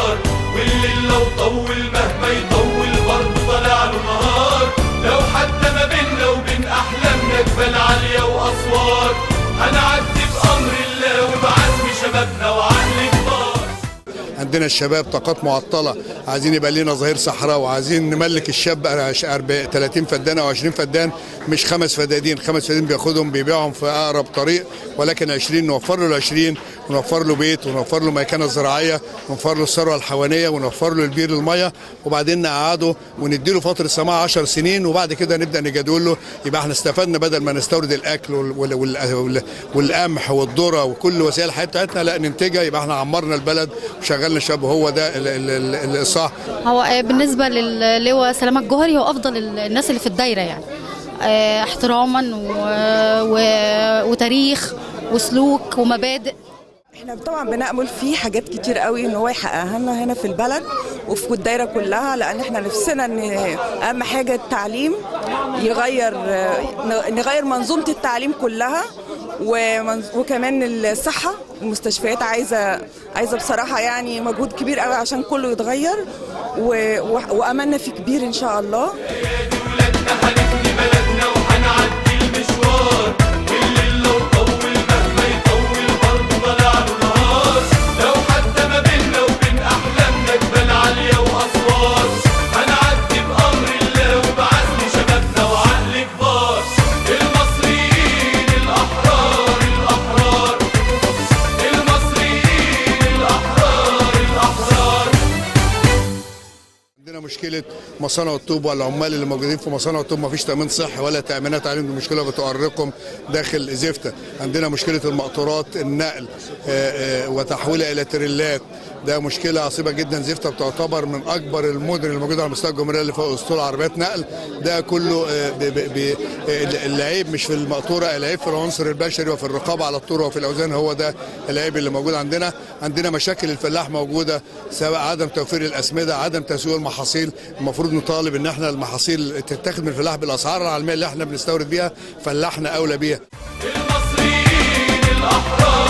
المشوار، والليل لو طول مهما يطول برضه طالع له نهار. لو حتى ما بينا وبين احلامنا جبال عالية واسوار، هنعدي بامر الله وبعزم شبابنا وعقل كبار. عندنا الشباب طاقات معطلة، عايزين يبقى لنا ظهير صحراء، وعايزين نملك الشاب 30 فدان او 20 فدان، مش 5 فدادين. 5 فدادين بياخدهم بيبيعهم في اقرب طريق، ولكن 20 نوفر له ال 20، ونوفر له بيت، ونوفر له مكانه زراعية، ونوفر له الثروة الحيوانية، ونوفر له البير المية، وبعدين نقعده ونديله فترة سماع 10 سنين، وبعد كده نبدا نجدول له. يبقى احنا استفدنا، بدل ما نستورد الاكل والقمح والذرة وكل وسائل الحياة بتاعتنا، لا ننتجها. يبقى احنا عمرنا البلد وشغلنا الشباب، وهو ده الصح. هو بالنسبة للواء سلامة الجوهري هو أفضل الناس اللي في الدايرة، يعني احتراما وتاريخ وسلوك ومبادئ. احنا طبعا بنأمل فيه حاجات كتير قوي ان هو يحققها لنا هنا في البلد وفي الدايرة كلها، لان احنا نفسنا ان اهم حاجة التعليم، نغير منظومة التعليم كلها، وكمان الصحة، المستشفيات عايزه بصراحة يعني مجهود كبير قوي عشان كله يتغير، واملنا فيه كبير ان شاء الله. ولادنا هنبني بلدنا وهنعدي المشوار، والليل لو طول مهما يطول برضه طالع له نهار. لو حتى ما بينا وبين احلامنا جبال عالية واسوار، هنعدي بامر الله وبعزم شبابنا وعقل كبار. المصريين الاحرار الاحرار، المصريين الاحرار الاحرار. عندنا مشكلة مصانع الطوب والعمال اللي موجودين في مصانع الطوب، ما فيش تامين صحي ولا تامينات عليهم، دي مشكلة بتؤرقهم داخل زفته. عندنا مشكلة المقطورات النقل وتحويلها الى تريلات، ده مشكلة عصيبة جدا. زفته بتعتبر من اكبر المدن اللي موجودة على مستوى الجمهورية اللي فيها اسطول عربيات نقل. ده كله العيب مش في المقطوره، العيب في العنصر البشري وفي الرقابة على الطرق وفي الاوزان، هو ده العيب اللي موجود عندنا. عندنا مشاكل الفلاح موجودة، سواء عدم توفير الاسمده، عدم تسويق المحاصيل. المفروض نطالب ان احنا المحاصيل تتاخد من الفلاح بالاسعار العالمية اللي احنا بنستورد بيها، فلاحنا اولى بيها. المصريين الاحرار.